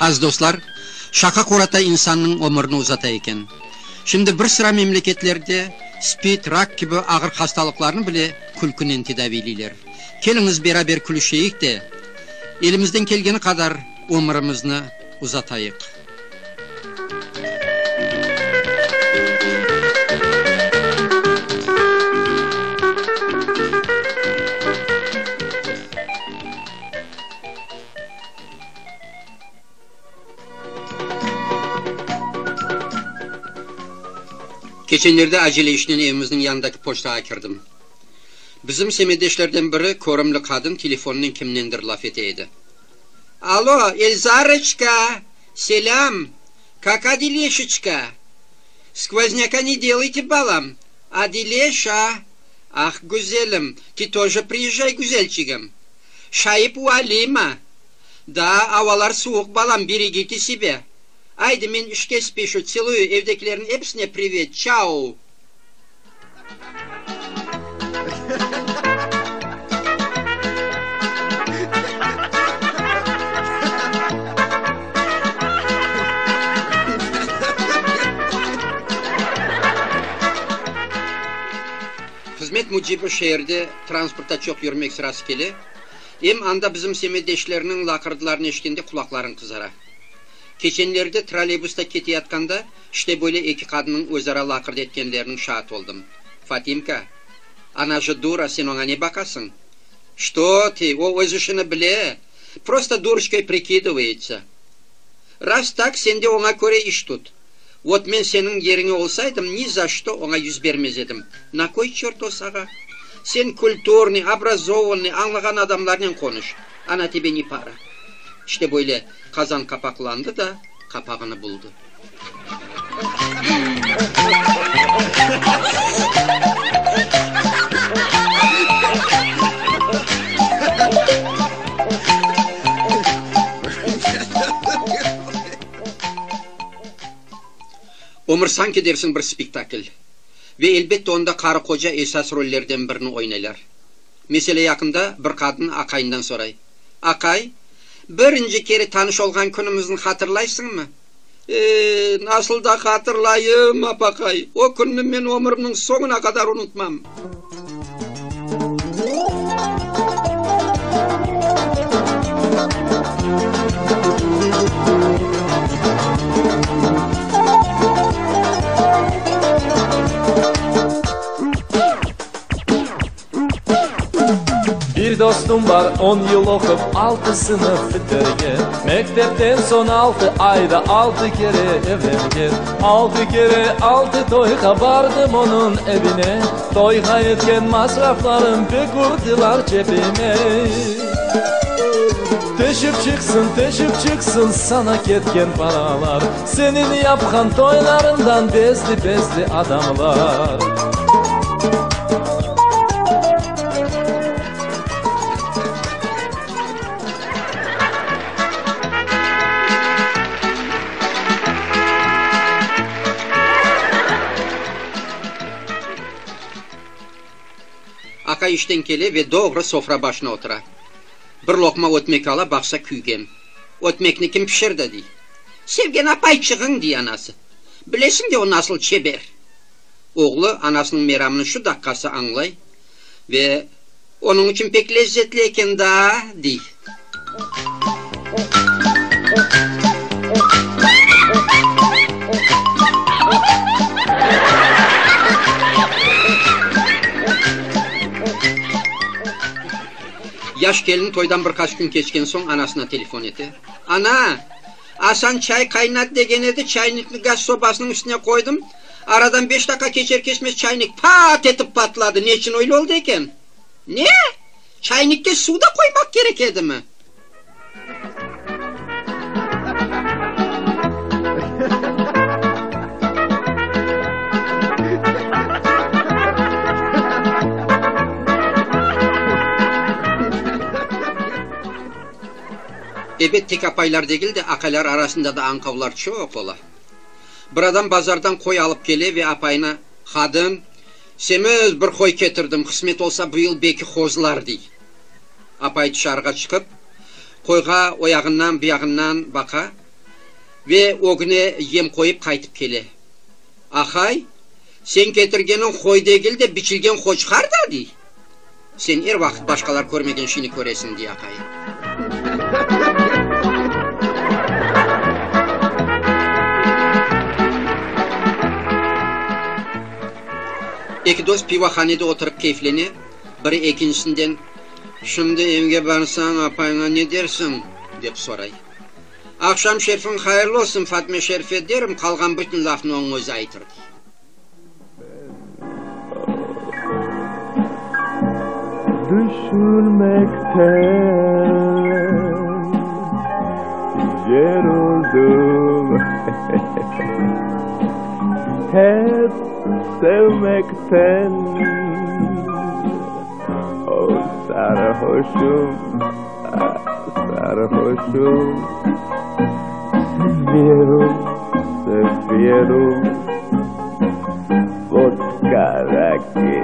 Aziz dostlar, şaqa-qorata insannıñ ömürini uzata eken. Şimdi bir sıra memleketlerde SPİD, rak kibi ağır hastalıqlarnı bile külkünen tedaviyleyler. Keliñiz beraber külüşeyik de, elimizden kelgeni qadar ömürimizni uzatayıq. Keçenlerde acele işnen evimizniñ yanındaki poçtağa kirdim. Bizim semetdeşlerden biri, körümli qadın, telefonnen kimnendir laf ete edi. Alo, Elzaroçka! Selâm! Kak Adileşiçka? Skvoznyaka ne delayte, balam? Adileşa! Ah, güzelim, ti toje priezjay, güzelçigim! Şayıp ualima! Daa avalar suvuq, balam, beregite sebâ! Aydı, men işke speşu, tseluyu, evdekilerniñ episine privet, çau! Hızmet mücibi şeerde transportta çoq yürmek sırası kele, em anda bizim semetdeşlerniñ laqırdılarını eşitkende qulaqlarıñ qızara. Keçenlerde trolleybusta keteyatqanda, işte böyle eki qadınnıñ özara laqırdı etkenleriniñ şaatı oldım. Fatimka, Ona je dura, sen oña ne baqasıñ? Çto ti, o öz işini bile, prosto duroçkoy prikidıvayetsa. Raz tak, sen de oña köre iş tut. Vot men seniñ yeriñe olsaydım, ni za çto oña yüz bermez edim. Na koy çort o sağa? Sen kulturnıy, obrazovannıy, añlağan adamlarnen qonuş. Ona tebe ne para. İşte böyle qazan qapaqlandı da, qapağını buldı. Ömür sanki dersiñ bir spektakl. Ve elbette onda qarı-qoca esas rollerden birini oynaylar. Meselâ yaqında bir qadın aqayından soray, Aqay, birinci kere tanış olğan künümizni hatırlaysıñmı? E, nasıl da hatırlayım, apaqay, o künni men ömürimniñ soñuna qadar unutmam. Bir dostum bar, on yıl oqup, altı sınıf bitirgen. Mektepten soñ altı ayda altı kere evlengen. Altı kere altı toyğa bardım onıñ evine. Toyğa etken masraflarım pek urdılar cebime. Teşip çıqsın, teşip çıqsın sana ketken paralar. Seniñ yapqan toylarıñdan bezdi-bezdi adamlar. Aqay işten kele ve doğru sofra başına otura. Bir loqma ötmek ala, baqsa küygen. Ötmekni kim pişirdi? dey. Sevgen apayçığıñ, dey anası. Bilesiñ de o nasıl çeber. Oğlu anasınıñ meramını şu daqqası añlay ve, Onıñ içün pek lezzetli eken daa, dey. Yaş kelin toydan bir qaç kün keçken soñ anasına telefon ete. Ana, Asan çay qaynat degen edi, çaynikni gaz sobasınıñ üstüne qoydım, aradan beş daqqa keçer-keçmez çaynik pat etip patladı, neçün öyle oldı eken? Ne? Çaynikke suv da qoymaq kerek edimi? Ebet, tek apaylar degil de, aqaylar arasında da añqavlar çoq ola. Bir adam bazardan qoy alıp kele ve apayına, Qadın, semiz bir qoy ketirdim, qısmet olsa bu yıl beki qozlar, dey. Apay tışarığa çıqıp, qoyğa o yağından, bu yağından baqa. Ve ögüne yem qoyıp qaytıp kele. Ahay, sen ketirgeniñ qoy degil de, biçilgen qoçqar da, dey. Sen er vaqıt başqalar körmegen şeyni köresiñ, dey aqayı. Eki dost pivohanede oturıp keyflene, biri ekincisinden, Şimdi evge barsañ, apayıña ne dersiñ? dep soray. Aqşam şerfiñ hayırlı olsun, Fatme Şerfe, derim, qalğan bütün lafnı onıñ özü aytır, dey. Düşünmekten yoruldum Hep sevmekten Oh, sarhoşum, sarhoşum Seviyorum, seviyorum Vodka, raki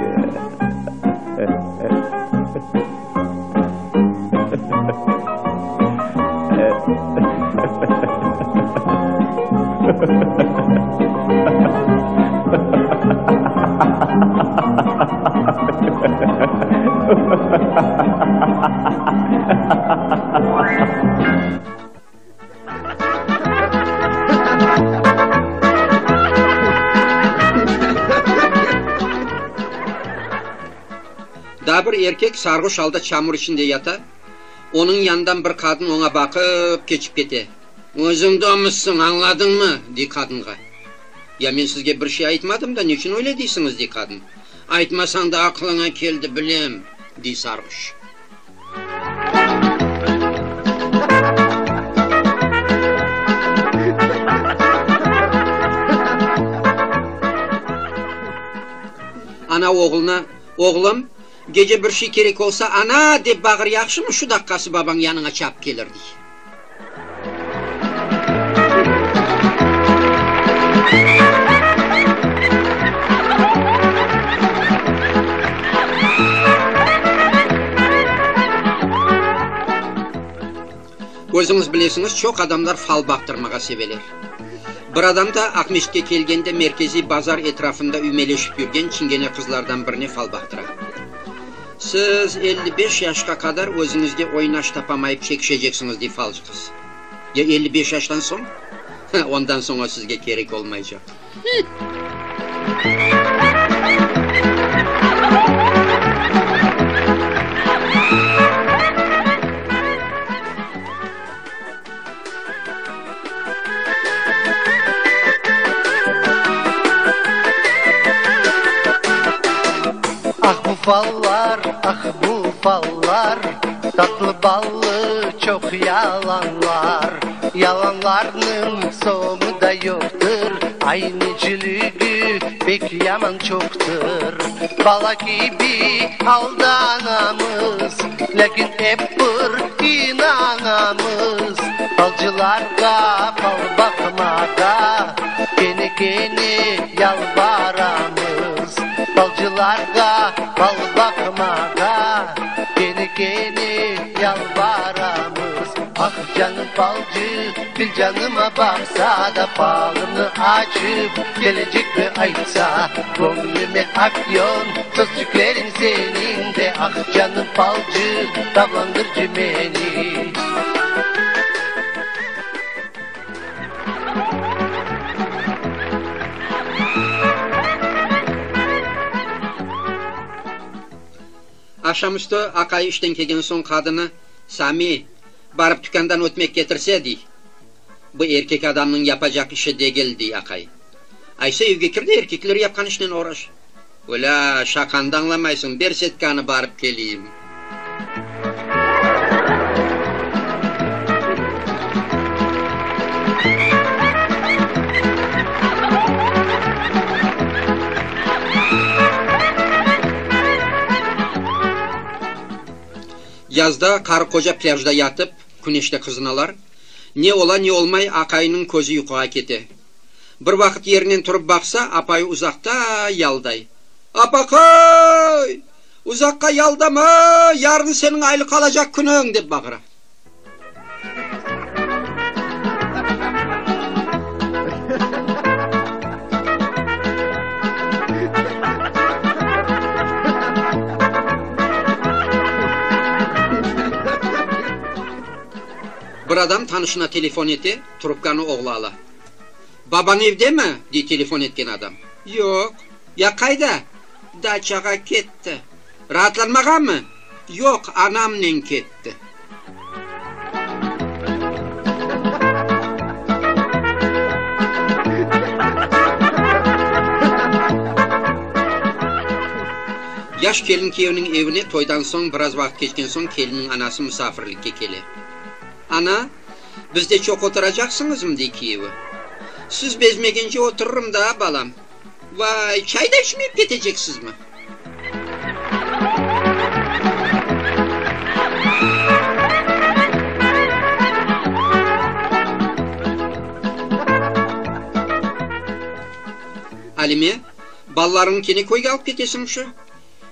Daa bir erkek sarğuş alda çamur içinde yata, onıñ yanından bir qadın oña baqıp keçip kete. Özüñ domuzsıñ, añladıñmı? dey qadınğa. Ya men sizge bir şey aytmadım da, neçün öyle deysiñiz? dey qadın. Aytmasañ da aqlıña keldi, bilem, dey sarğuş. Ana oğluna, Oğlum, gece bir şey kerek olsa, ana! dep bağır, yahşımı? Şu daqqası babañ yanıña çapıp kelir, dey. Özüñiz bilesiñiz, çoq adamlar fal baqtırmağa seveler. Bir adam da Aqmescitke kelgende merkeziy bazar etrafında üymeleşip yürgen çingene qızlardan birine fal baqtıra. Siz 55 yaşqa qadar özüñizge oynaş tapamayıp çekişeceksiñiz, dey falcı qız. Ya 55 yaştan soñ? Ondan soñ o sizge kerek olmaycaq. Ah bu fallar, ah bu fallar, Tatlı ballı çoq yalanlar. Yalanlarnıñ soñu da yoqtır, Ayneciligi pek yaman çoqtır. Bala kibi aldanamız, Lâkin ep bir inanamız. Falcılarğa fal baqmağa Kene-kene yalvaramız. Falcılarğa fal baqmağa Kene-kene yalvaramız. Ah, canım falcı, filcanıma baqsa da, Falımnı açıp, kelecekni aytsa. Göñlüme afyon sözcükleriñ seniñ de, Ah, canım falcı, tavlandırcı meni. Aqşam üstü aqayı işten kelgen soñ qadını, Sami, barıp tükândan ötmek ketirse, dey. Bu erkek adamnıñ yapacaq işi degil, dey aqay. Aysa evge kir de erkekler yapqan işnen oğraş. Olâ, şaqanı da añlamaysıñ, ber setkanı barıp keleyim. Yazda qarı-qoca plâjda yatıp, küneşte qızınalar. Ne ola, ne olmay, aqayınıñ közü yuquğa kete. Bir vaqıt yerinen turıp baqsa, apayı uzaqta yalday. Apaqay! Uzaqqa yaldama, yarın seniñ aylıq alacaq künüñ! dep bağıra. adam tanışına telefon ete, trubkanı oğlu ala. Babañ evdemi? dey telefon etken adam. Yoq. Ya qayda? Daçağa ketti. Raatlanmağamı? Yoq, anamnen ketti. Yaş kelin kiyevniñ evine toydan soñ biraz vaqıt keçken soñ kelinniñ anası musafirlikke kele. Ana, bizde çoq oturacaqsıñızmı? dey kiyevi. Siz bezmegence oturırım daa, balam. Vay, çay da içmeyip keteceksizmi? Alime, balalarıñnı kene köyge alıp ketesiñ şu?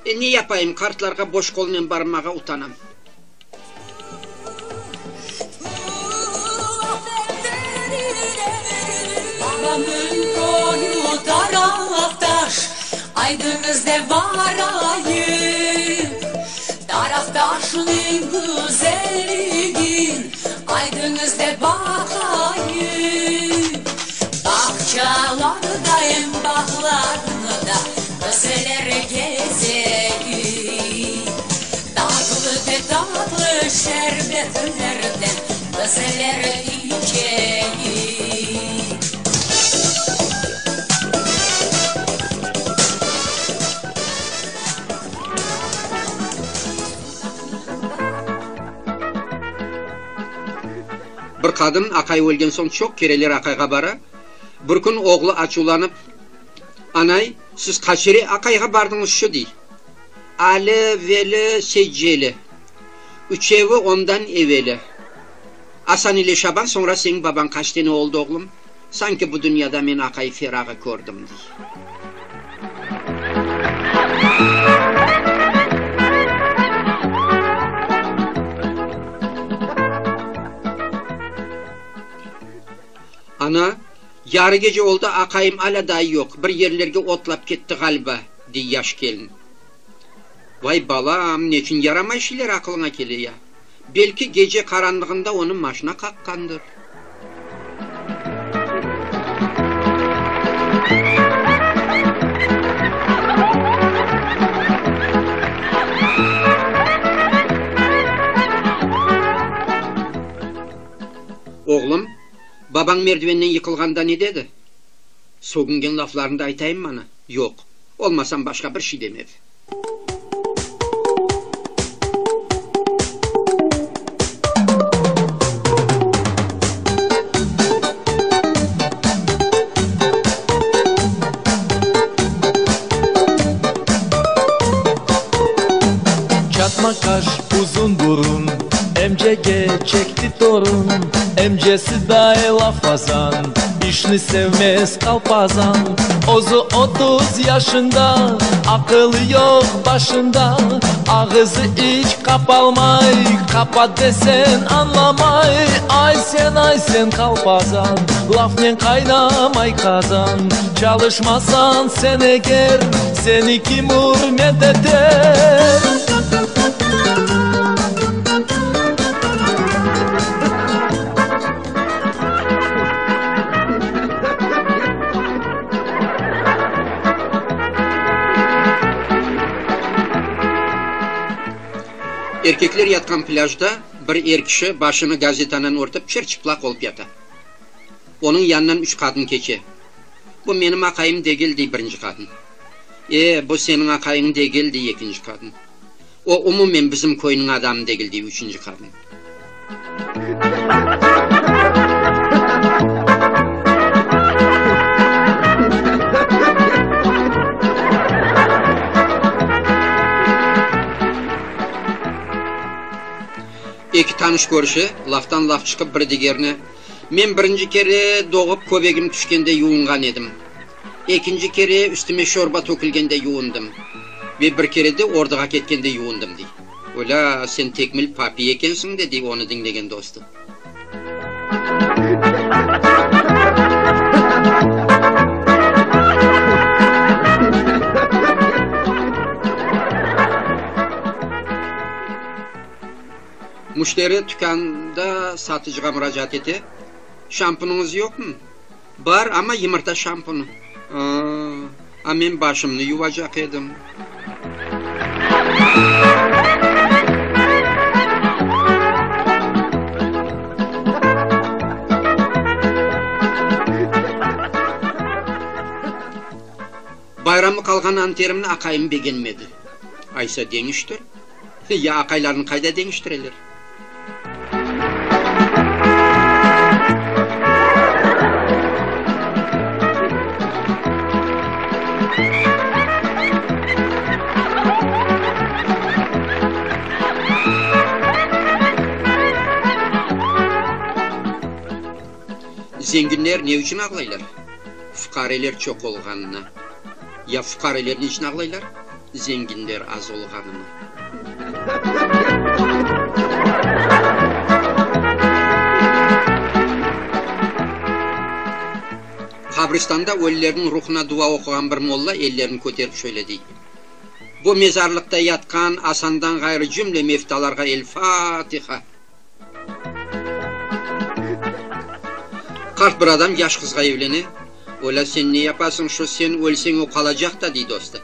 E, ne yapayım, qartlarğa boş qolnen barmağa utanam. Tatlı ve tatlı şerbetlerden bizler içeyik. Bir qadın aqayı ölgen soñ çoq kereler aqayğa bara. Bir kün oğlu açuvlanıp, Anay, siz qaç kere aqayğa bardıñız şu? dey. Ali, Veli, Seytceli. Üçevi ondan eveli. Asan ile Şaban, soñra seniñ babañ qaç tene oldı, oğlum? Sanki bu dünyada men aqay Ferağı kördim, dey. Ana, yarı gece oldı, aqayım alâ daa yoq, bir yerlerge otlap ketti ğaliba, dey yaş kelin. Vay, balam, neçün yaramay şeyler aqılıña kele ya? Belki gece qaranlığında onı maşina qaqqandır? Oğlum, babañ merdivenden yıqılğanda ne dedi? Sögüngen laflarını da aytayımmı, ana? Yoq, olmasam başqa bir şey demedi. Çatma qaş, uzun burun, Emcege çekti torun, Emcesi dayı lafazan, İşni sevmez qalpazan. Özü 30 yaşında, Aqılı yoq başında, Ağızı iç qapalmay, Qapat desen añlamay. Ay sen, ay sen qalpazan, Lafnen qaynamay qazan. Çalışmasañ sen eger, Seni kim ürmet eter? Erkekler yatqan plâjda bir er kişi başını gazetanen örtip çır-çıplaq olıp yata. Onıñ yanından üç qadın keçe. Bu menim aqayım degil, dey birinci qadın. E, bu seniñ aqayıñ degil, dey ekinci qadın. O, umumen bizim köyniñ adamı degil, dey üçünci qadın. Eki tanış körüşe, laftan laf çıqıp biri digerine, Men birinci kere doğıp köbegim tüşkende yuvunğan edim. Ekinci kere üstüme şorba tökülgende yuvundım. Ve bir kere de orduğa ketkende yuvundım, dey. Olâ, sen tekmil papiy ekensiñ de, dey onı diñlegen dostu. Müşteri tükânda satıcığa muracaat ete, Şampunıñız yoqmı? Bar, amma yımırta şampunı. A, men başımnı yuvacaq edim. Bayramlıq alğan anterimni aqayım begenmedi. Aysa deñiştir. Ya aqaylarnı qayda deñiştireler? Zenginler ne içün ağlaylar? Fuqareler çoq olğanına. Ya fuqareler ne içün ağlaylar? Zenginler az olğanına. Qabristanda ölülerniñ ruhuna dua oquğan bir molla ellerini köterip şöyle dey, Bu mezarlıqta yatqan Asandan ğayrı cümle mevtalarğa el-Fatiha! Qart bir adam yaş qızğa evlene. Olâ, sen ne yapasıñ, şu sen ölseñ o qalacaq da, dey dostu.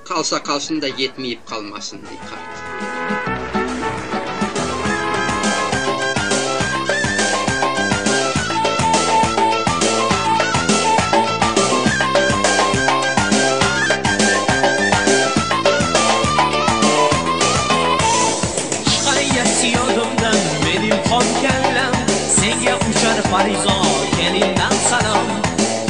Qalsa qalsın da, yetmeyip qalmasın, dey qart. Chiqay yodumdan menim qon kallam, Senga uchar parizod kelindan salom.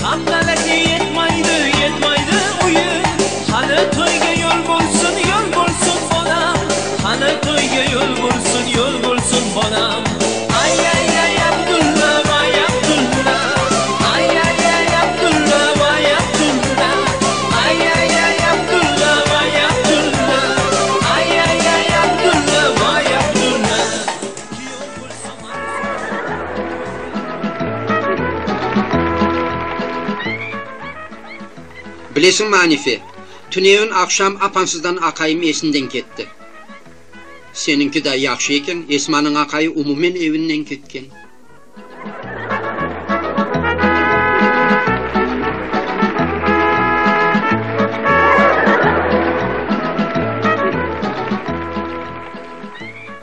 Hamdalagi yetmaydi, yetmaydi o'yin. Qani to'yga yo'l bo'lsin, yo'l bo'lsin bolam. Qani to'yga yo'l bo'lsin, yo'l bo'lsin bolam. Ay ay ay Abdulla, voy Abdulla. Ay ay ay Abdulla, voy Abdulla. Ay ay ay Abdulla, voy Abdulla. Ay ay ay Abdulla, voy Abdulla. Kuyov bo'lsam. Bilesiñmi, Anife, tünevin aqşam apansızdan aqayım esinden ketti. Seniñki daa yahşı eken, Esmanıñ aqayı umumen evinden ketken.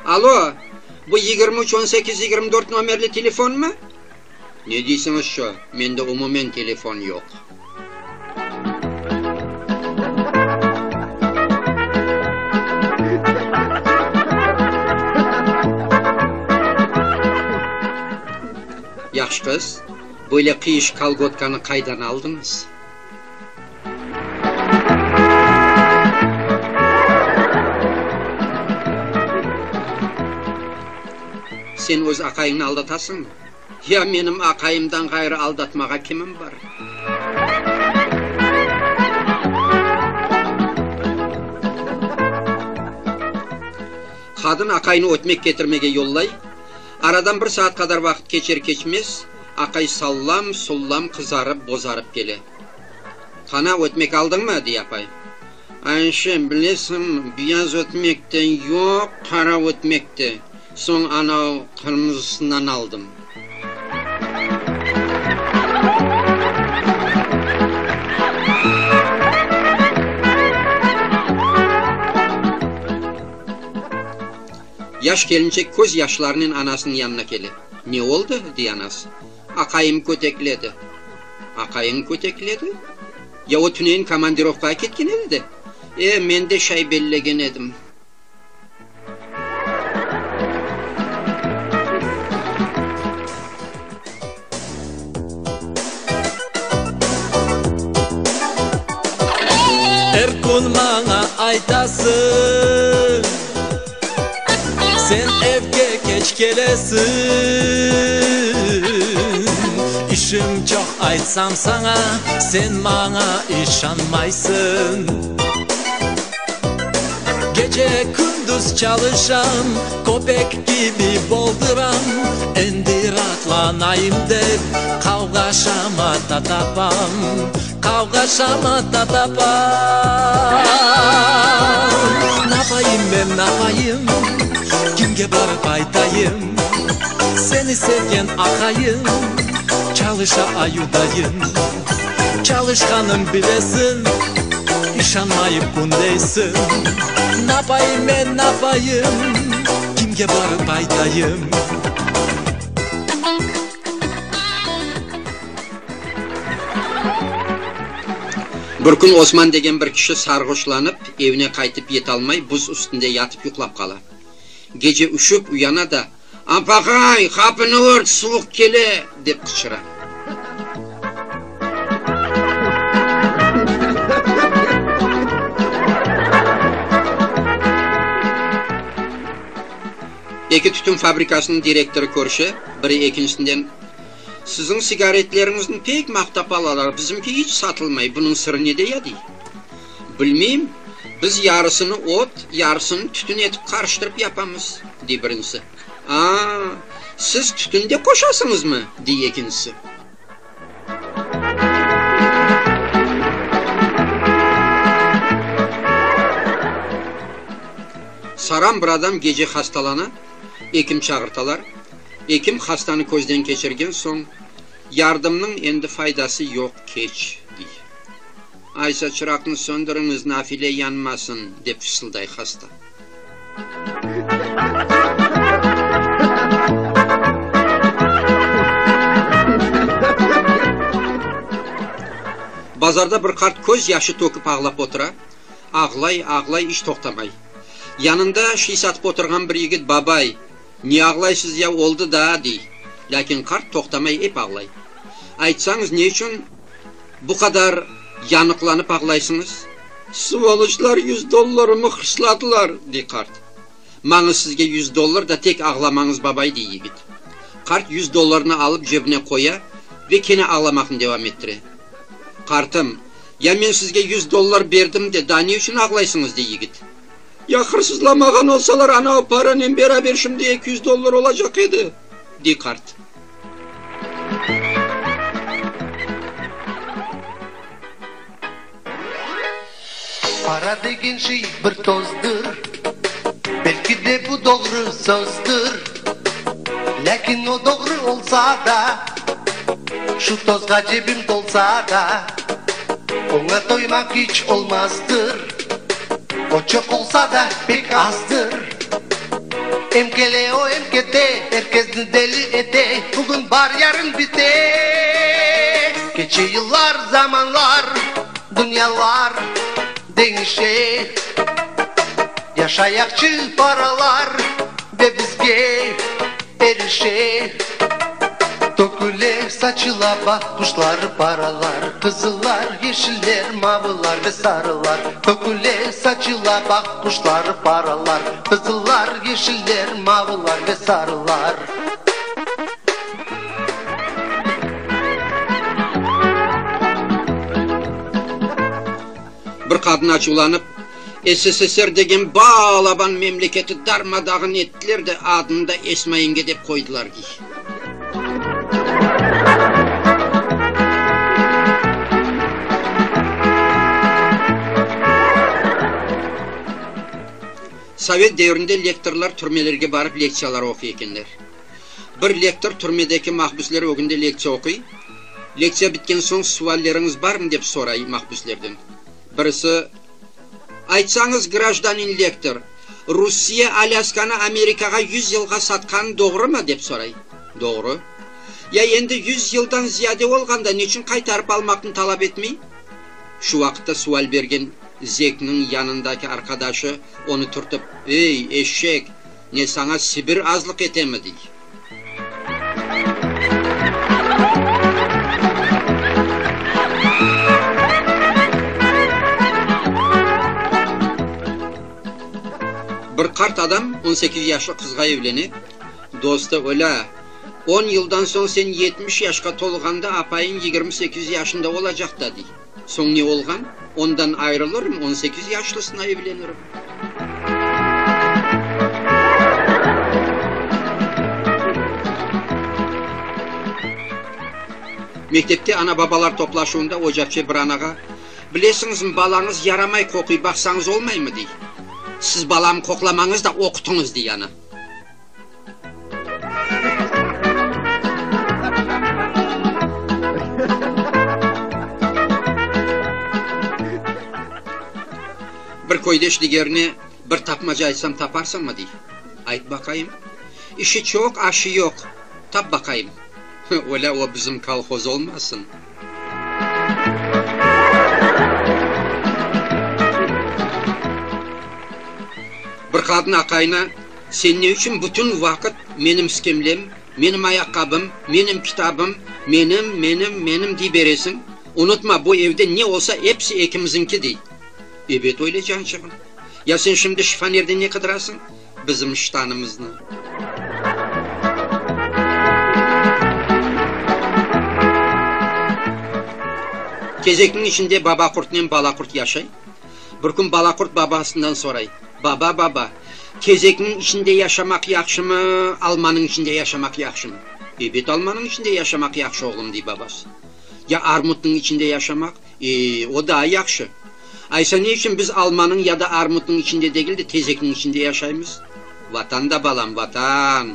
Alo, bu 23 18 24 nomerli telefonmı? Ne deysiñiz şu, mende umumen telefon yoq. Yahşı qız, böyle qıyış kolgotkanı qaydan aldıñız? Sen öz aqayıñnı aldatasıñmı? Ya menim aqayımdan ğayrı aldatmağa kimim bar? Qadın aqayını ötmek ketirmege yollay. Aradan bir saat qadar vaqıt keçer-keçmez, aqay sallam-sullam qızarıp, bozarıp kele. Qana, ötmek aldıñmı? dey apay. Ayşe, bilesiñmi, beyaz ötmek de yoq, qara ötmek de. Soñ anav qırmızısından aldım. Yaş kelinçek köz yaşlarınen anasınıñ yanına kele. Ne oldı? dey anası. Aqayım kötekledi. Aqayıñ kötekledi? Ya o tünevin komandirovkağa ketken edi de? E, men de şay bellegen edim. Er kün maña aytasıñ, Sen evge keç kelesiñ. İşim çoq aytsam saña, Sen maña işanmaysıñ. Gece-kündüz çalışam, köpek kibi boldıram, Endi raatlanayım dep, qavğa-şamata tapam, Qavğa-şamata tapam. Napayım men, napayım? Kimge barıp aytayım, Seni sevgen aqayıñ Çalışa ayudayın. Çalışqanın bilesiñ, İşanmayıp kündeysiñ. Napayım men, napayım, Kimge barıp aytayım? Bir kün Osman degen bir kişi sarğuşlanıp, evine qaytıp yetalmay, buz üstünde yatıp yuqlap qala. Gece üşüp uyana da, Apaqay, qapını ört, suvuq kele! dep qıçıra. Eki tütün fabrikasınıñ direktorı körüşe, biri ekincisinden, Siziñ sigaretleriñizni pek maqtap alalar, bizimki iç satılmay, bunıñ sırı nede ya? dey. Bilmeyim, biz yarısını ot, yarısını tütün etip qarıştırıp yapamız, dey birincisi. A, siz tütün de qoşasıñızmı? dey ekincisi. Saran bir adam gece hastalana, ekim çağırtalar. Ekim hastanı közden keçirgen soñ, Yardımnıñ endi faydası yoq, keç, dey. Aysa çıraqnı söndüriñiz, nafile yanmasın, dep fısılday hasta. Bazarda bir qart köz yaşı töküp ağlap otura. Ağlay, ağlay, iç toqtamay. Yanında şiy satıp oturğan bir yigit, Babay, ne ağlaysız ya, oldı daa, dey. Lâkin qart toqtamay, ep ağlay. Aytsañız, ne içün bu qadar yanıqlanıp ağlaysıñız? Svoloçlar yüz dollarımı hırsladılar, dey qart. Maña sizge yüz dollar da tek ağlamañız, babay, dey yigit. Qart yüz dollarnı alıp cebine qoya ve kene ağlamaqnı devam ettire. Qartım, ya men sizge yüz dollar berdim de, daa ne içün ağlaysıñız, dey yigit. Ya hırsızlamağan olsalar, ana o paranen beraber şimdi 200 dollar olacaq edi, dey qart. Para degen şey bir tozdır, Belki de bu doğru sözdür, Lâkin o doğru olsa da, Şu tozğa cebim tolsa da, Oña toymaq iç olmazdır, O çoq olsa da pek azdır. Em kele o, em kete, Er kesni deli ete, Bugün bar, yarın bite. Keçe yıllar, zamanlar, Dünyalar deñişe. Yaşayaqçı paralar Ve bizge erişe. Töküle, saçıla, baq, quşlar, paralar, Qızıllar, yeşiller, mavılar ve sarılar. Töküle, saçıla, baq, quşlar, paralar, Qızıllar, yeşiller, mavılar ve sarılar. Bir qadın açuvlanıp, SSSR degen balaban memleketi darma-dağın ettiler de, adını da Esma yenge dep qoydılar, dey. Sovet devrinde lektorlar türmelerge barıp lektsiyalar oquy ekenler. Bir lektor türmedeki mahbüsler ögünde lektsiya oquy. Lektsiya bitken soñ sualleriñiz barmı dep soray mahbüslerden. Birisi, Aytsañız, grajdanin lektor, Rusiye Alâskanı Amerikağa yüz yılğa satqanı doğrumı? dep soray. Doğru. Ya endi yüz yıldan ziyade olğanda neçün qaytarıp almaqnı talap etmey? Şu vaqıtta sual bergen zekniñ yanındaki arqadaşı onı türtip, Ey, eşek, ne saña Sibir azlıq etemi? dey. Bir qart adam on sekiz yaşlı qızğa evlene. Dostu, Olâ, on yıldan soñ sen 70 yaşqa tolğanda apayıñ 28 yaşında olacaq da, dey. Soñ ne olğan? Ondan ayrılırım, on sekiz yaşlısına evlenirim. Mektepte ana-babalar toplaşuvında ocapçe bir anağa, Bilesiñizmi, balañız yaramay qoquy, baqsañız olmaymı? dey. Siz balamı qoqlamañız da, oqutıñız, dey ana. köydeş digerine, Bir tapmaca aytsam taparsıñmı, dey. Ayt baqayım. İşi çoq, aşı yoq. Tap baqayım. Olâ, o bizim kolhoz olmasın. Bir qadın aqayına, Sen ne içün bütün vaqıt menim skemlem, menim ayaqqabım, menim kitabım, menim, menim, menim dey beresiñ? Unutma, bu evde ne olsa, episi ekimiziñki, dey. Ebet öyle, cançığım. Ya sen şimdi şifanerden ne qıdırasıñ? Bizim ştanımıznı. Tezekniñ içinde baba qurtnen bala qurt yaşay. Bir kün bala qurt babasından soray, Baba, baba, tezekniñ içinde yaşamaq yahşımı, almanıñ içinde yaşamaq yahşımı? Ebet almanıñ içinde yaşamaq yahşı, oğlum, dey babası. Ya armutnıñ içinde yaşamaq? E, o daa yahşı. Aysa ne içün biz almanıñ ya da armutnıñ içinde degil de tezekniñ içinde yaşaymız? Vatan da, balam, vatan!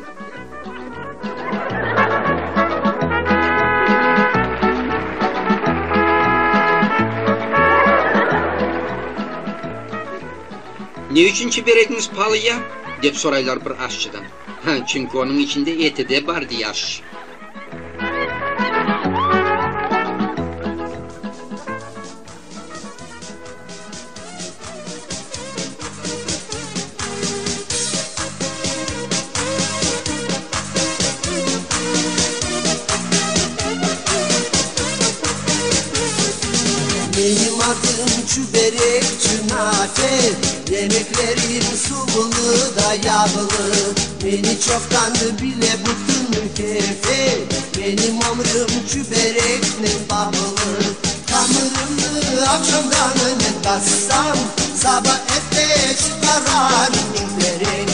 Ne içün çiberegiñiz palı ya? dep soraylar bir aşçıdan. Çünki onıñ içinde eti de bar, dey aşçı. Menim adım Çüberekçi Nafe, Yemeklerim suvlı da yağlı. Meni çoqtan bile bütün Kefe, Menim ömrüm çübereknen bağlı. Hamırımnı aqşamdan men bassam, Saba erte çıqararım çüberek.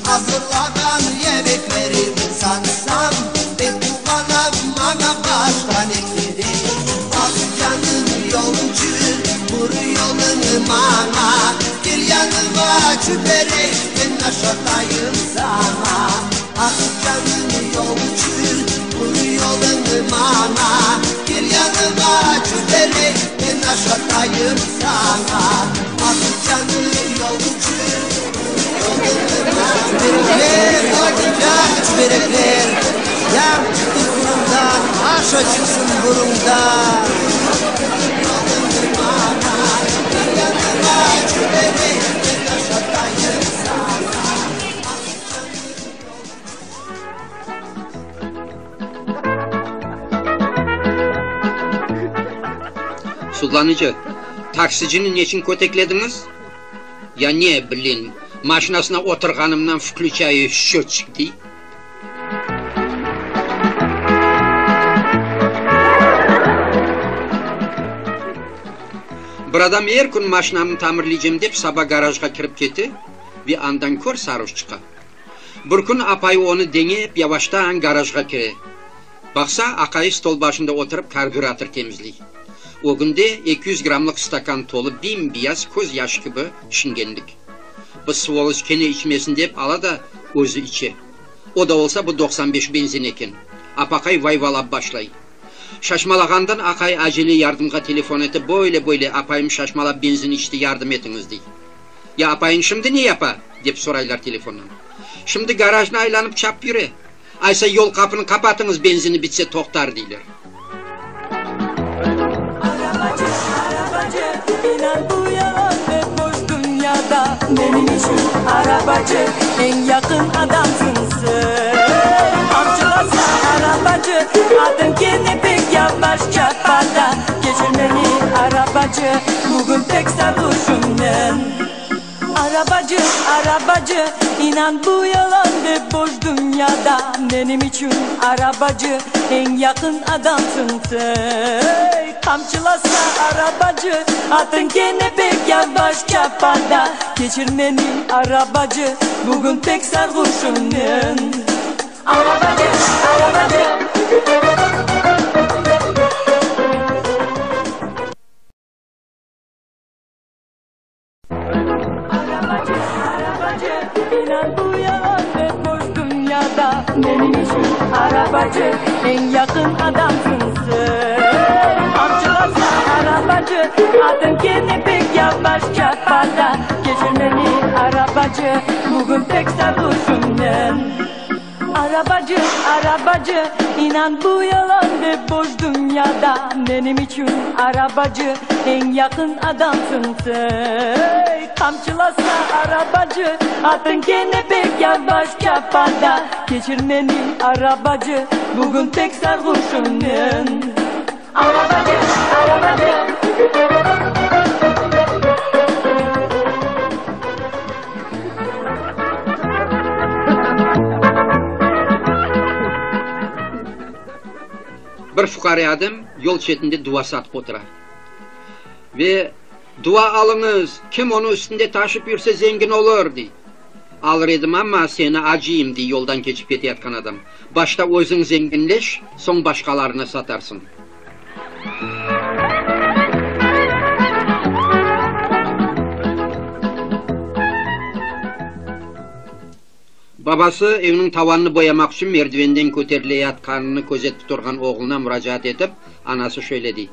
Azırlağan yemeklerimi satsam, Pek quvanam, maña başqa ne kerek? Ah, canım yolcu, bur yoluñı maña, Kel yanıma, çüberekten aşatayım saña. Ah, canım yolcu, bur yoluñı maña, Kel yanıma, çüberekten aşatayım saña. Ah, canım yolcu, bur yoluñı maña. Çüberekler, acıcaq çüberekler, Yağ çıqtı fırından, aş açılsın burundan. Sudlanıcı, taksicini neçün köteklediñiz? Ya ne, blin, maşinasına oturğanımdan vklüçayu şçötçik, dey. Bir adam er kün maşinamnı tamirleycem dep saba garajğa kirip kete ve andan kör saruş çıqa. Bir kün apayı onı deñep yavaştan garajğa kire. Baqsa, aqayı stol başında oturıp karbürator temizley. Ögünde 200 grammlıq stakan tolu bim-biyaz köz yaşı kibi şingenlik. Bu svoloç kene içmesin dep ala da özü içe. O da olsa bu 95 benzin eken. Apaqay vayvalap başlay. Şaşmalağandan aqay acele yardımğa telefon etip böyle-böyle apayım şaşmalap benzin içti yardım etiñiz dey. Ya apayıñ şimdi ne yapa? dep soraylar telefondan. Şimdi garajnı aylanıp çapıp yüre. Aysa yol qapını qapatıñız benzini bitse toqtar deyler. Arabacı, arabacı, inan bu yalan ve boş dünyada Menim içün arabacı, eñ yaqın adamsıñ sen. Qamçılasa arabacı, atıñ kene pek yavaş çapa da, Keçir meni arabacı, bugün pek sarğuşım men. Arabacı, arabacı, inan bu yalan ve boş dünyada Menim içün arabacı, eñ yaqın adamsıñ sen. Qamçılasa arabacı, atıñ kene pek yavaş çapa da, Keçir meni arabacı, bugün pek sarğuşım men. Arabacı, arabacı. Arabacı, arabacı, inan bu yalan ve boş dünyada Menim içün arabacı, eñ yaqın adamsıñ sen. Qamçılasa arabacı, atıñ kene pek yavaş çapa da. Arabacı, bugün pek sarğuşım men. Arabacı, arabacı, inan bu yalan ve boş dünyada menim içün arabacı eñ yaqın adamsıñ sen. Qamçılasa arabacı, atıñ kene pek yavaş çapa da, keçir meni, arabacı, bugün pek sarğuşım men. Arabacı, arabacı. Bir fuqare adam yol çetinde duva satıp otura. Ve, Duva alıñız, kim onı üstünde taşıp yürse zengin olur, dey. Alır edim amma, seni acıyım, dey yoldan keçip keteyatqan adam. Başta özüñ zenginleş, soñ başqalarına satarsıñ. Babası evniñ tavanını boyamaq içün merdivenden köterileyatqanını közetip turğan oğluna muracaat etip, anası şöyle dey,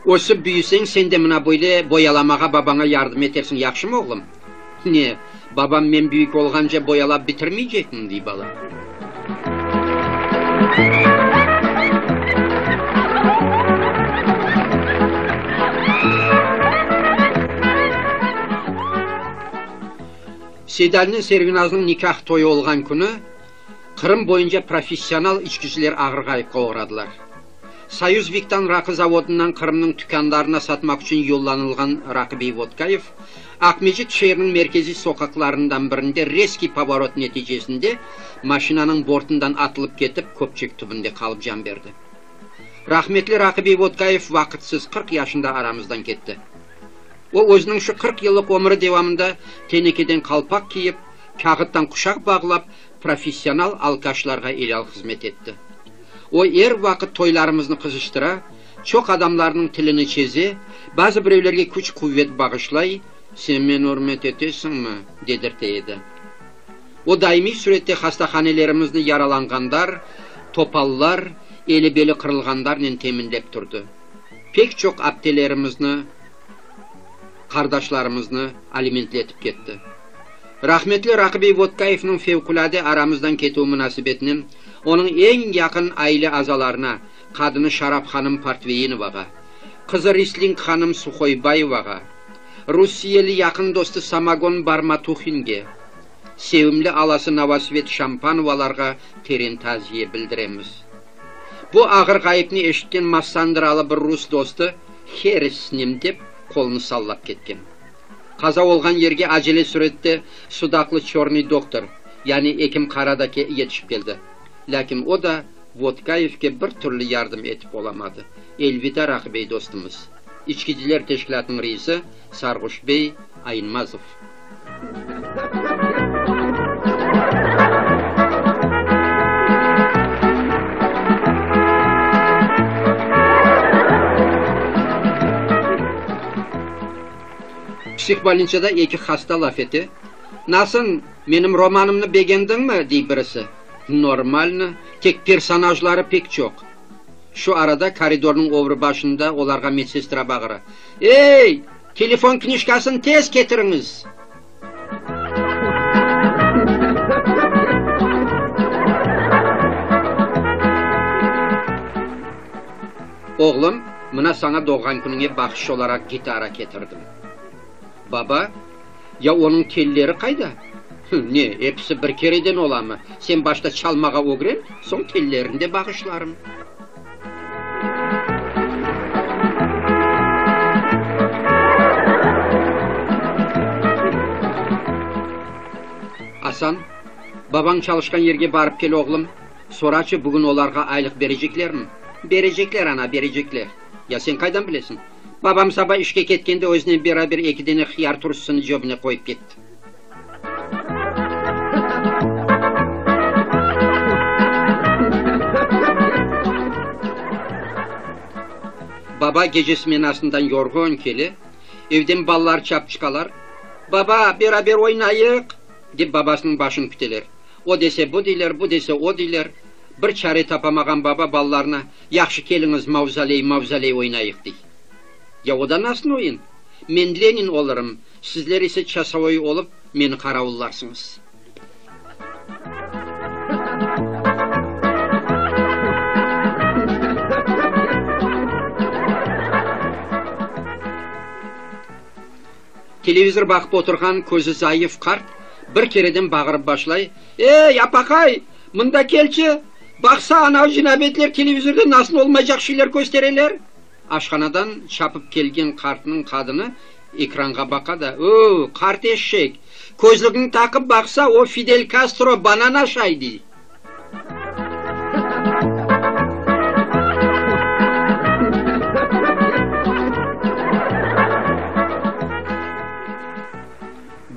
Ösip büyüseñ, sen de mına böyle boyalamağa babaña yardım etersiñ, yahşımı, oğlum? Ne, babam men büyük olğance boyalap bitirmeycekmi? dey bala. Seydalinen Servinaznıñ nikâh toyu olğan künü Qırım boyunca professional içkiciler ağır ğayıpqa oğradılar. Soyuz Viktan raqı zavodından Qırımnıñ tükânlarına satmaq içün yollanılğan Raqı-bey Vodkayev, Aqmescit şeeriniñ merkeziy soqaqlarından birinde rezkiy povorot neticesinde maşinanıñ bortından atılıp ketip, köpçek tübünde qalıp can berdi. Rahmetli Raqı-bey Vodkayev vaqıtsız, 40 yaşında aramızdan ketti. O, özüniñ şu 40 yıllıq ömüri devamında tenekeden qalpaq kiyip, kâğıttan quşaq bağlap, professional alkaşlarğa elâl hızmet etti. O, er vaqıt toylarımıznı qızıştıra, çoq adamlarnıñ tilini çeze, bazı birevlerge küç-quvet bağışlay, Sen meni ürmet etesiñmi? dedirte edi. O, daimiy sürette hastahanelerimizni yaralanğandar, topallar, eli-beli qırılğandarnen teminlep turdı. Pek çoq aptelerimizni, qardaşlarımıznı alimentletip ketti. Rahmetli Raqı-bey Vodkayevniñ fevqulâde aramızdan ketüvi munasebetinen onıñ eñ yaqın aile azalarına, qadını Şarap hanım Portveyinovağa, qızı Risling hanım Suhoybayevağa, rusiyeli yaqın dostu Samagon Barmatuhinge, sevimli alası Novosvet Şampanovalarğa teren taziye bildiremiz. Bu ağır ğayıpnı eşitken massandralı bir rus dostu, Her s nim dep, qolunı sallap ketken. Qaza olğan yerge acele sürette sudaqlı çornıy doktor, yani ekim Qara da yetişip keldi. Lâkin o da Vodkayevke bir türlü yardım etip olamadı. Elvida, Raqı-bey dostumız! İçkiciler teşkilâtınıñ reisi Sarğuş bey Ayınmazov. Psihbolnitsada eki hasta laf ete. Nasıl, menim romanımnı begendiñmi? dey birisi. Normalno, tek personajları pek çoq. Şu arada koridornıñ o bir başında olarğa medsestra bağıra, Ey, telefon knijkasını tez ketiriñiz! Oğlum, mına saña doğğan künüñe bahşış olaraq gitara ketirdim. Baba, ya onıñ telleri qayda? Ne, episi bir kereden olamı? Sen başta çalmağa ögren, soñ tellerini de bağışlarım. Asan, babañ çalışqan yerge barıp kel, oğlum. Soraçı, bugün olarğa aylıq bereceklermi? Berecekler, ana, berecekler. Ya sen qaydan bilesiñ? Babam saba işke ketkende özünen beraber eki dene hıyar turşusını cöbüne qoyıp ketti. Baba gece smenasından yorğun kele, evden balalar çapıp çıqalar, Baba, beraber oynayıq! dep babasınıñ başını küteler. O dese bu deyler, bu dese o deyler. Bir çare tapamağan baba balalarına, Yahşı keliñiz, mavzoley, mavzoley oynayıq, dey. Ya o da nasıl oyun? Men Lenin olurım, sizler ise çasovoy olıp. Meni qaravullarsıñız. Televizor baqıp oturğan közü zayıf qart bir kereden bağırıp başlay, Ey, apaqay, mında kelçi, baqsa, anav cinabetler televizorda nasıl olmaycaq şeyler köstereler! Aşhanadan çapıp kelgen qartnıñ qadını ekranğa baqa da, Öv, qart eşek, közlügiñni taqıp baqsa, o Fidel Kastro banan aşay, dey.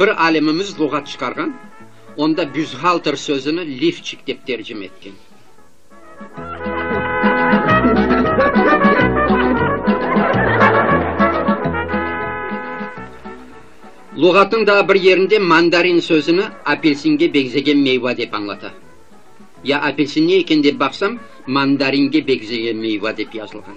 Bir alimimiz luğat çıqarğan, onda büstgalter sözüni lifçik dep tercime etken. Luğatnıñ daa bir yerinde mandarin sözüni apelsinge beñzegen meyva dep añlata. Ya apelsin ne eken dep baqsam, mandaringe beñzegen meyva dep yazılğan.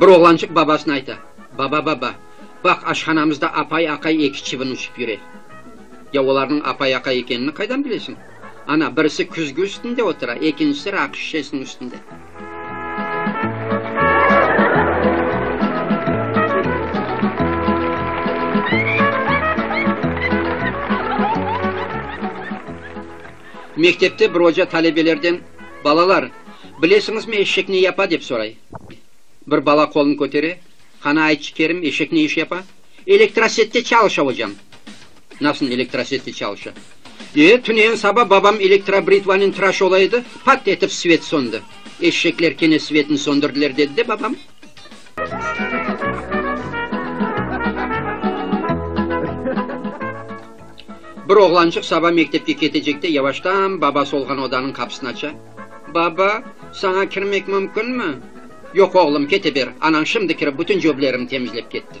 Bir oğlançıq babasına ayta, Baba, baba, baq, aşhanamızda apay, aqay eki çivin uçıp yüre. Ya olarnıñ apay, aqay ekenini qaydan bilesiñ? Ana, birisi küzgü üstünde otura, ekincisi raqı şişesiniñ üstünde. Mektepte bir oca talebelerden, Balalar, bilesiñizmi eşek ne yapa? dep soray. Bir bala qolun kötere, Qana aytçı, Kerim, eşek ne iş yapa? Elektrosette çalışa, ocam. Nasıl elektrosette çalışa? E, tünevin saba babam elektrobritvanen tıraş ola edi, pat etip svet söndi. Eşekler kene svetni söndürdiler, dedi de babam. Bir oğlançıq saba mektepke ketecekte yavaştan babası olğan odanıñ qapısını aça. Baba, saña kirmek mümkünmi? Yoq, oğlum, kete ber, anañ şimdi kirip bütün cöblerimni temizlep ketti.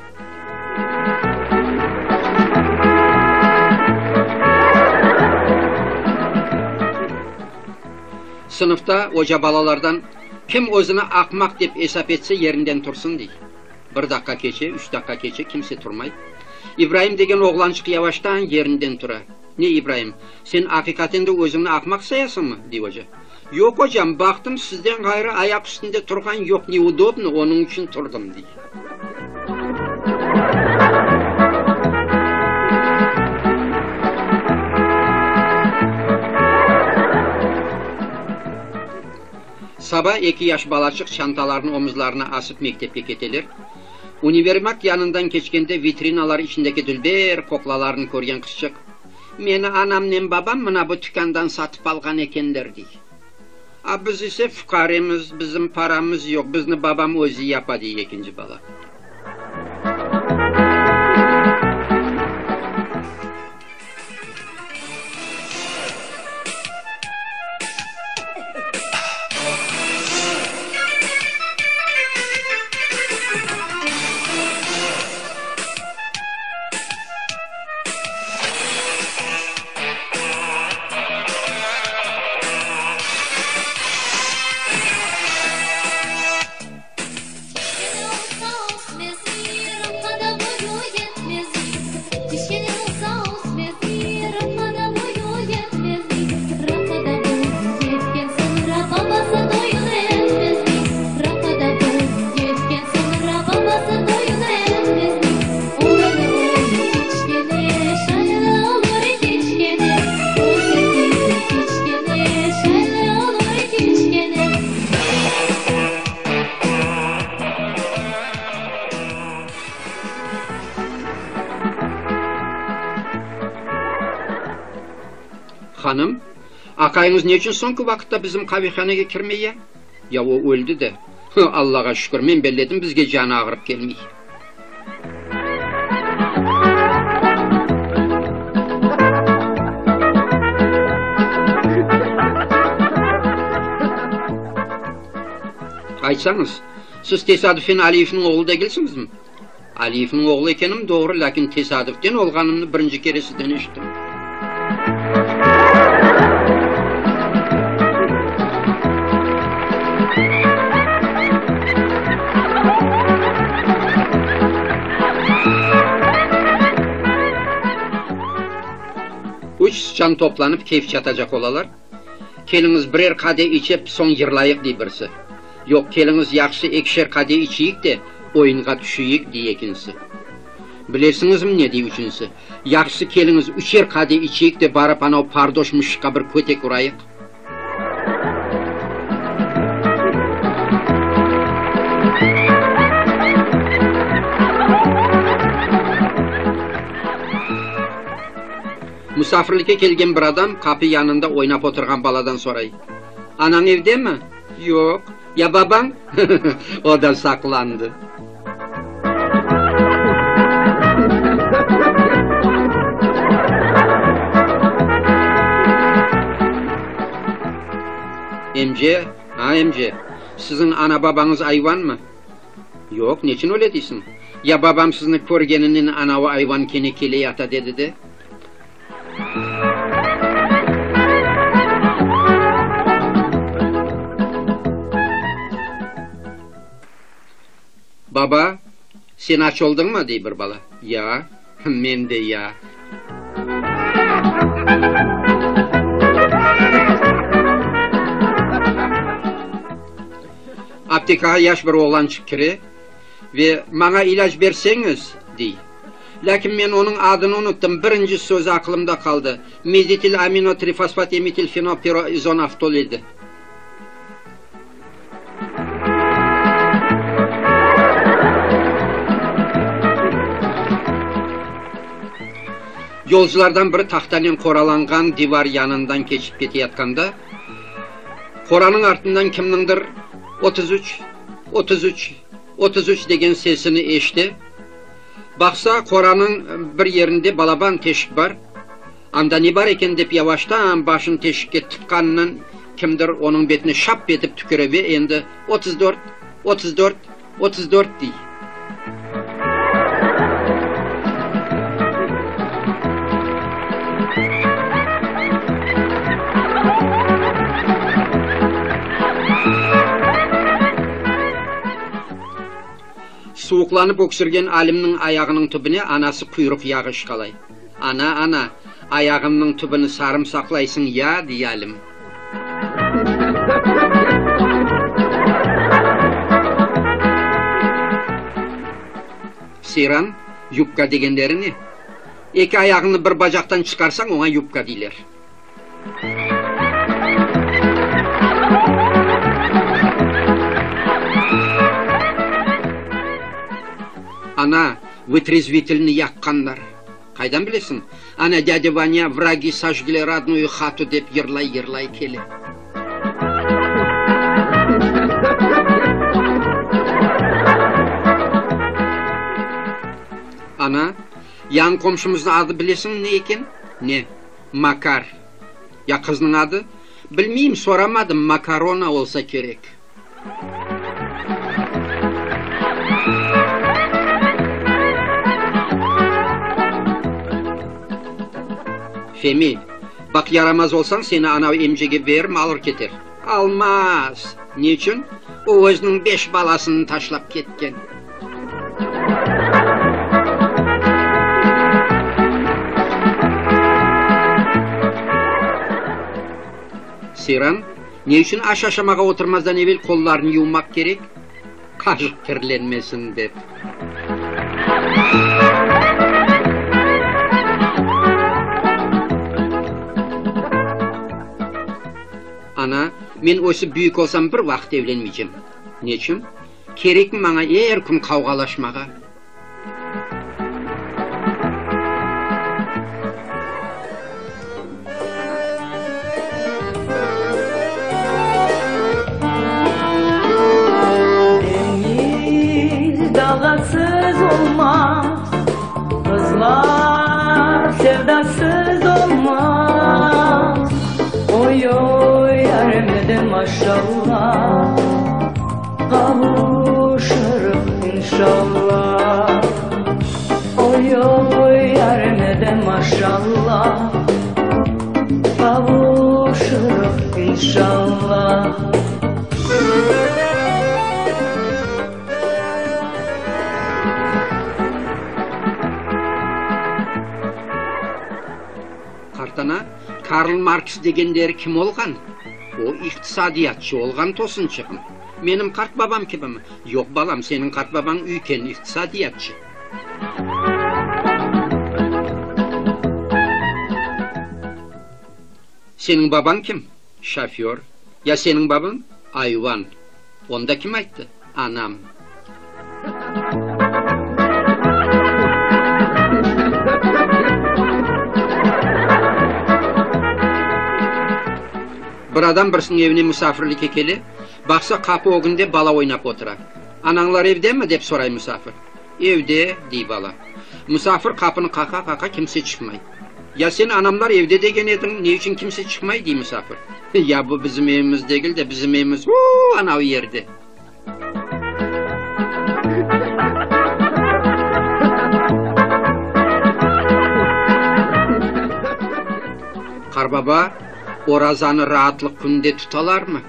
Sınıfta oca balalardan, Kim özüni aqmaq dep esap etse, yerinden tursın, dey. Bir daqqa keçe, üç daqqa keçe, kimse turmay. İbraim degen oğlançıq yavaştan yerinden tura. Ne, İbraim, sen aqiqaten de özüñni aqmaq sayasıñmı? dey oca. Yoq, ocam, baqtım, sizden ğayrı ayaq üstünde turğan yoq, neudobno, onıñ içün turdım, dey. Saba eki yaş balaçıq çantalarını omuzlarına asıp mektepke keteler. Univermag yanından keçkende vitrinalar içindeki dülber qoqlalarnı körgen qızçıq, Meni anamnen babam mına bu tükândan satıp alğan ekenler, dey. A biz ise fuqaremiz, bizim paramız yoq, bizni babam özü yapa, dey ekinci bala. Hanım, aqayıñız ne içün soñki vaqıtta bizim qavehanege kirmey ya? Ya o öldi de. Allağa şükür, men belledim, bizge canı ağırıp kelmey. Aytsañız, siz tesadüfen Aliyevniñ oğlu degilsiñizmi? Aliyevniñ oğlu ekenim doğru, lâkin tesadüften olğanımnı birinci kere sizden eşittim. Üç sıçan toplanıp keyf çatacaq olalar. Keliñiz birer qade içip, soñ yırlayıq, dey birisi. Yoq, keliñiz yahşı ekişer qade içeyik de, oyunğa tüşeyik, dey ekincisi. Bilesiñizmi ne, dey üçüncisi, yahşısı keliñiz üçer qade içeyik de, barıp anav pardoş mışıqqa bir kötek urayıq. Musafirlikke kelgen bir adam qapı yanında oynap oturğan baladan soray, Anañ evdemi? Yoq. Ya babañ? O da saqlandı. Emce, a emce, siziñ ana-babañız ayvanmı? Yoq, neçün öyle deysiñ? Ya babam sizni körgeninen anavı ayvan kene keleyata dedi de. Baba, sen aç oldıñmı? dey bir bala. Ya, men de ya. Aptekağa yaş bir oğlançıq kire ve, Maña ilâc berseñiz, dey. Lâkin men onıñ adını unuttım, birinci sözü aqılımda qaldı, mezitil-aminotrifosfat-emitilfenopiroizonaftol edi. Yolculardan biri tahtanen qoralanğan divar yanından keçip keteyatqanda, qoranıñ artından kimniñdir 33, 33, 33 degen sesini eşite. Baqsa, qoranıñ bir yerinde balaban teşik bar. Anda ne bar eken dep yavaştan başını teşikke tıqqanınen kimdir onıñ betine şap etip tüküre ve endi 34, 34, 34 dey. Suvuqlanıp öksürgen Alimniñ ayağınıñ tübüne anası quyruq yağı ışqalay. Ana, ana, ayağımnıñ tübüni sarımsaqlaysıñ ya, dey Alim. Seyran, yubka degenleri ne? Eki ayağıñnı bir bacaqtan çıqarsañ, oña yubka deyler. Ana, vıtrezvitelni yaqqanlar. Qaydan bilesiñ? Ana, dâdâ Vanâ, vragi sojgli rodnuyu hatu dep yırlay-yırlay kele. Ana, yañı qomşumıznıñ adı bilesiñmi ne eken? Ne? Makar. Ya qıznıñ adı? Bilmeyim, soramadım, Makarona olsa kerek. Femi, baq yaramaz olsañ, seni anav emcege beririm, alır keter. Almaz! Neçün? O özüniñ beş balasını taşlap ketken. Seyran, ne içün aş aşamağa oturmazdan evel qollarnı yuvmaq kerek? Qaşıq kirlenmesin dep. Ana, men ösip büyük olsam bir vaqıt evlenmeycem. Neçün? Kerekmi maña er kün qavğalaşmağa? maşalla, Qavuşırıq inşalla. Oy-oy, yarem de maşalla, Qavuşırıq inşalla. Qartana, Karl Marks degenleri kim olğan? O, iqtisadiyatçı olğan, tosınçığım. Menim qartbabam kibimi? Yoq, balam, seniñ qartbabañ üyken iqtisadiyatçı. Seniñ babañ kim? Şoför. Ya seniñ babañ? Ayvan. Onı da kim ayttı? Anam. Bir adam birisiniñ evine musafirlikke kele, baqsa, qapı ögünde bala oynap otura. Anañlar evdemi? dep soray musafir. Evde, dey bala. Musafir qapını qaqa-qaqa, kimse çıqmay. Ya sen anamlar evde degen ediñ, ne içün kimse çıqmay, dey musafir. Ya bu bizim evimiz degil de, bizim evimiz o-o anav yerde. Qarbaba, orazanı raatlıq künde tutalarmı?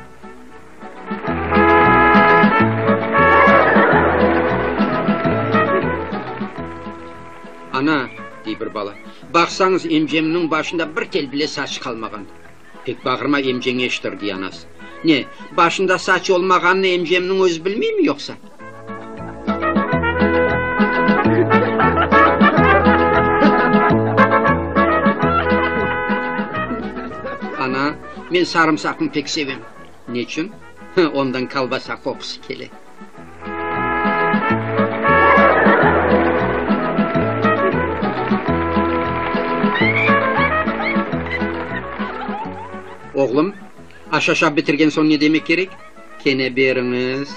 Ana, dey bir bala, baqsañız, emcemniñ başında bir tel bile saç qalmağan. Pek bağırma, emceñ eşitir, dey anası. Ne, başında saç olmağanını emcemniñ özü bilmeymi yoqsa? Ana, men sarımsaqnı pek sevem. Neçün? Ondan kolbasa qoqusı kele. Oğlum, aş aşap bitirgen soñ ne demek kerek? Kene beriñiz.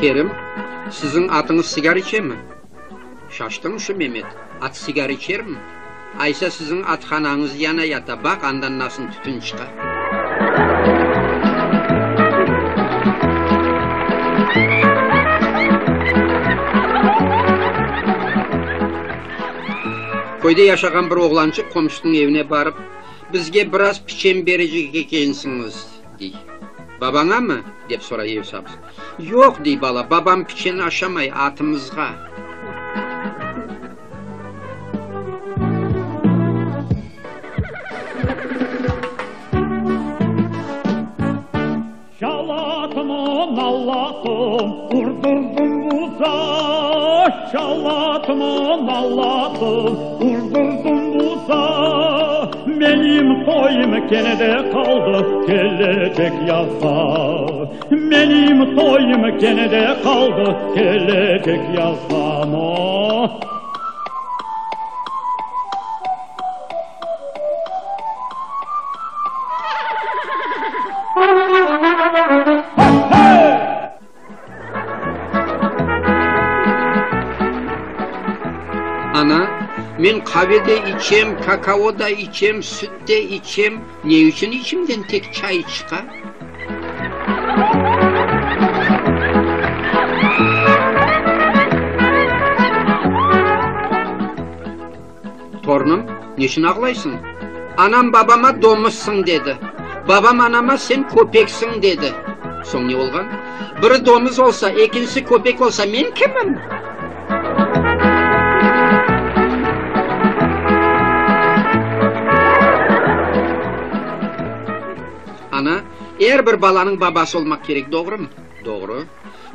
Kerim, siziñ atıñız sigar içemi? Şaştıñ şu, Memet, at sigar içermi? Aysa siziñ athanañız yana yata, baq andan nasıl tütün çıqa. Köyde yaşağan bir oğlançıq qomşusınıñ evine barıp, Bizge biraz piçen berecek ekensiñiz, dey. Babañamı? dep soray ev saibisi. Yoq, dey bala, babam piçen aşamay, atımızğa. Çalatımı nallatım, urdurdım buza, Çalatımı nallatım, urdurdım buza. Menim toyum kene de qaldı kelecek yazğa. Menim toyum kene de qaldı kelecek yazğa. Ana, men qave de içem, kakao da içem, süt de içem, ne içün içimden tek çay çıqa? Torunım, neçün ağlaysıñ? Anam babama domuzsıñ dedi. Babam anama sen köpeksiñ dedi. Soñ ne olğan? Biri domuz olsa, ekincisi köpek olsa, men kimim? Ana, er bir balanıñ babası olmaq kerek, doğrumı? Doğru.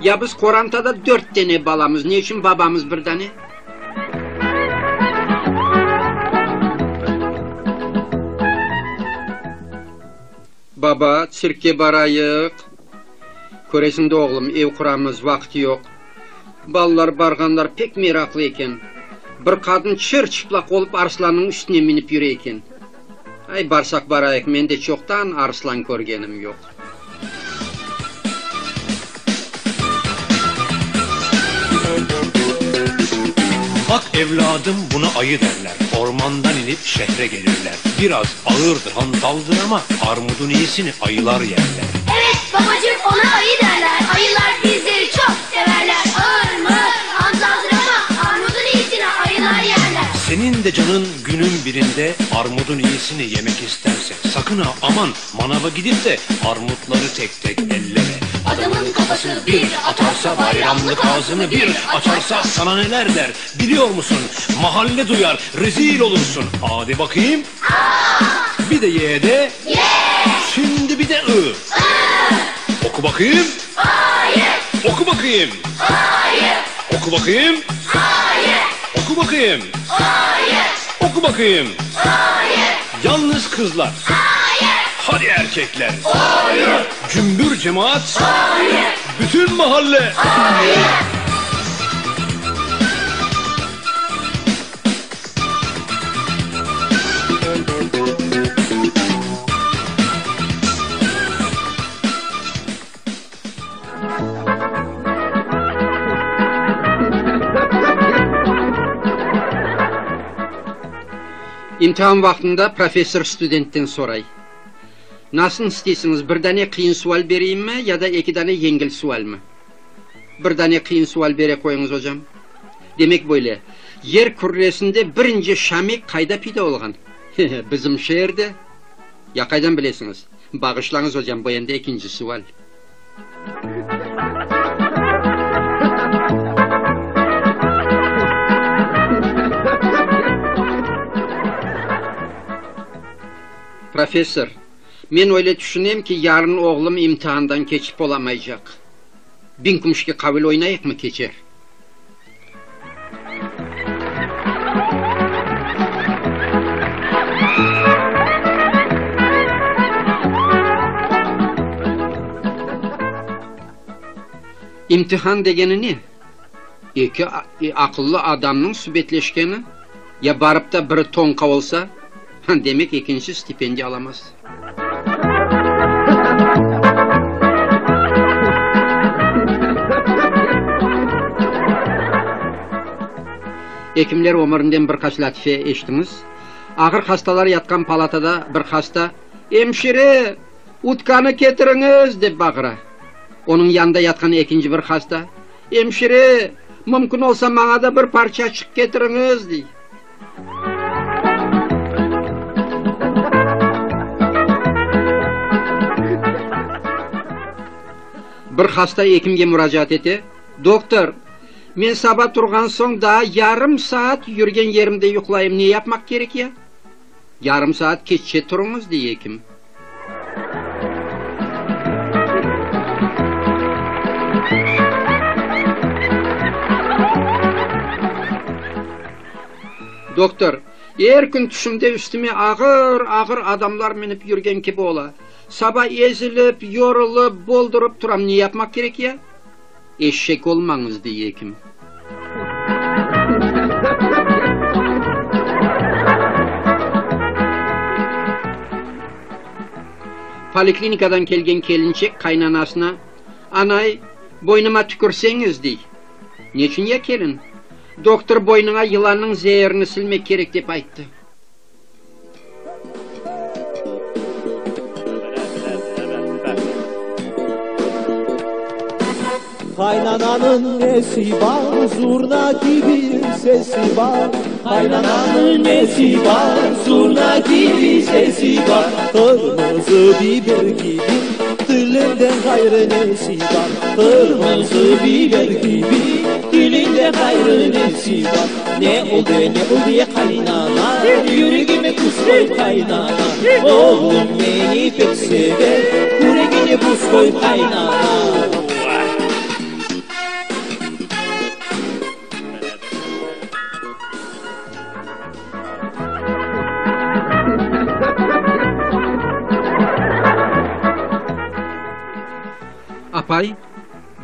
Ya biz qorantada dört dane balamız, ne içün babamız bir dane? Baba, tsirkke barayıq. Köresiñ de, oğlum, ev quramız, vaqıt yoq. Balalar barğanlar pek meraqlı eken. Bir qadın çır-çıplaq olıp arslannıñ üstüne minip yüre eken. Ay, barsaq barayıq, men de çoqtan arslan körgenim yoq. Bak evladım buna ayı derler. Ormandan inip şehre gelirler. Biraz ağırdır, hantaldır ama armudun iyisini ayılar yerler. Evet babacığım ona ayı derler. Ayılar bizleri çok severler. Ağır mı hantaldır ama armudun iyisini ayılar yerler. Senin de canın günün birinde armudun iyisini yemek isterse sakın ha aman manava gidip de armutları tek tek elleme. Adamın kafası bir atarsa bayramlık ağzını bir açarsa sana neler der biliyor musun? Mahalle duyar rezil olursun. Hadi bakayım. Bir de Y de. Şimdi bir de I. Oku bakayım. Hayır. Oku bakayım. Hayır. Oku bakayım. Hayır. Oku bakayım. Hayır. Oku bakayım. Hayır. Yalnız kızlar. Hayır. Hadi erkekler. Hayır. Cümbür cemaat. Hayır. Bütün mahalle. İmtihan vaqtında professor studentten soray, Nasıl isteysiñiz, bir dane qıyın sual bereyimmi ya da eki dane yengil sualmi? Bir dane qıyın sual bere qoyıñız, ocam. Demek böyle, yer kürresinde birinci şamik qayda peyda olğan? Bizim şeerde. Ya qaydan bilesiñiz? Bağışlañız, ocam, bu endi ekinci sual. Professor, men öyle tüşünem ki, yarın oğlum imtiandan keçip olamaycaq. Biñ kümüşke qavil oynayıqmı, keçer. İmtihan degeni ne? Eki aqıllı adamnıñ subetleşkeni, ya barıp da biri tonqa olsa, demek ekincisi stipendiya alamaz. Ekimler ömürinden bir qaç lâtife eşittiñiz. Ağır hastalar yatqan palatada bir hasta, Emşire, utkanı ketiriñiz! dep bağıra. Onıñ yanında yatqan ekinci bir hasta, Emşire, mümkün olsa maña da bir parçaçıq ketiriñiz! dey. Bir hasta ekimge muracaat ete, Doktor, men saba turğan soñ daa yarım saat yürgen yerimde yuqlayım, ne yapmaq kerek ya? Yarım saat keççe turuñız, dey ekim. Doktor, er kün tüşümde üstüme ağır-ağır adamlar minip yürgen kibi ola. Saba ezilip, yorulıp, boldurıp turam, ne yapmaq kerek ya? Eşek olmañız, dey ekim. Poliklinikadan kelgen kelinçek qaynanasına, Anay, boynuma tükürseñiz, dey. Neçün ya, kelin? Doktor boynuna yılannıñ zeerini silmek kerek dep ayttı. Qaynananıñ nesi bar, zurna kibi sesi bar. Qaynananıñ nesi bar, zurna kibi sesi bar. Qırmızı biber kibi, tilinden ğayrı nesi bar. Qırmızı biber kibi, tilinden ğayrı nesi bar. Ne oldı, ne oldı ya qaynana, Yüregime tuz qoyıp qaynana. Oğlum meni pek sever, Küregine buz qoyıp qaynana. Apay,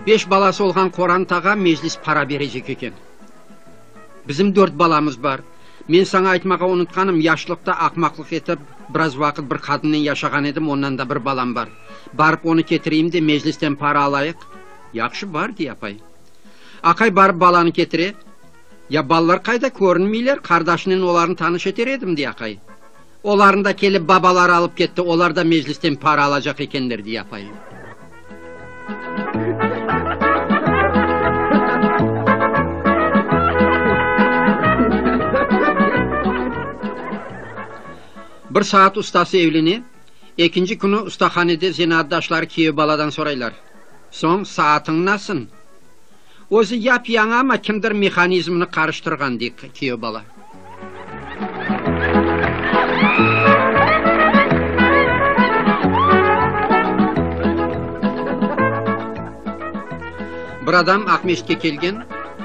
beş balası olğan qorantağa meclis para berecek eken. Bizim dört balamız bar. Men saña aytmağa unutqanım, yaşlıqta aqmaqlıq etip, biraz vaqıt bir qadınnen yaşağan edim, ondan da bir balam bar. Barıp onı ketireyim de, meclisten para alayıq. Yahşı, bar, dey apay. Aqay barıp balanı ketire. Ya ballar qayda, körünmeyler, qardaşınen olarnı tanış eter edim, dey aqay. Olarnı da kelip babaları alıp ketti, olar da meclisten para alacaq ekenler, dey apayı. Bir saat ustası evlene, ekinci künü ustahanede zenaatdaşları kiyev baladan soraylar, Soñ, saatıñ nasıl? Özü yap-yañı, amma kimdir mehanizmini qarıştırğan, dey kiyev bala. Bir adam Aqmescitke kelgen,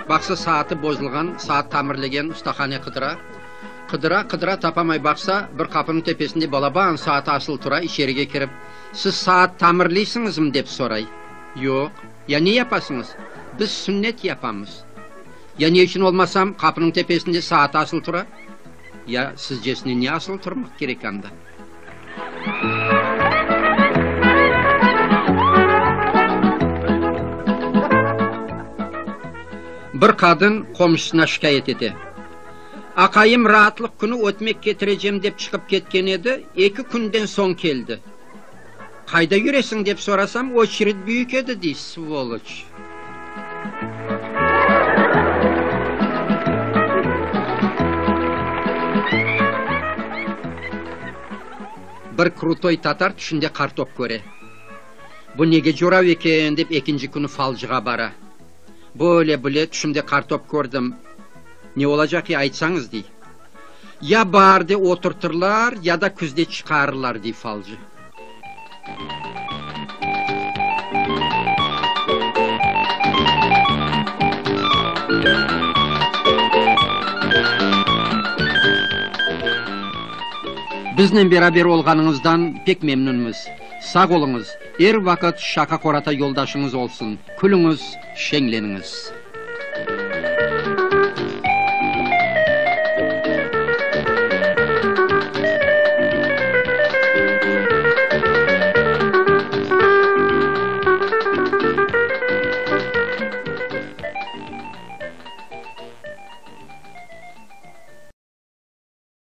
baqsa, saatı bozulğan, saat tamirlegen ustahane qıdıra. Qıdıra, qıdıra, tapamay, baqsa, bir qapınıñ tepesinde balaban saat asılı tura, içerige kirip, Siz saat tamirleysiñizmi? dep soray. Yoq. Ya ne yapasıñız? Biz sünnet yapamız. Ya ne içün olmasam, qapınıñ tepesinde saat asılı tura? Ya sizcesine ne asılı turmaq kerek anda? Bir qadın qomşusına şikâyet ete. Aqayım raatlıq künü ötmek ketirecem dep çıqıp ketken edi, eki künden soñ keldi. Qayda yüresiñ dep sorasam, oçered büyük edi, dey, svoloç. Bir krutoy tatar tüşünde qartop köre. Bu nege corav eken, dep ekinci künü falcığa bara. Böyle-böyle tüşümde qartop kördim. Ne olacaq ya, aytsañız, dey. Ya baarde oturtırlar, ya da küzde çıqarırlar, dey falcı. Biznen beraber olğanıñızdan pek memnünmiz. Sağ oluñız, er vaqıt şaqa-qorata yoldaşıñız olsun, külüñiz, şeñleniñiz!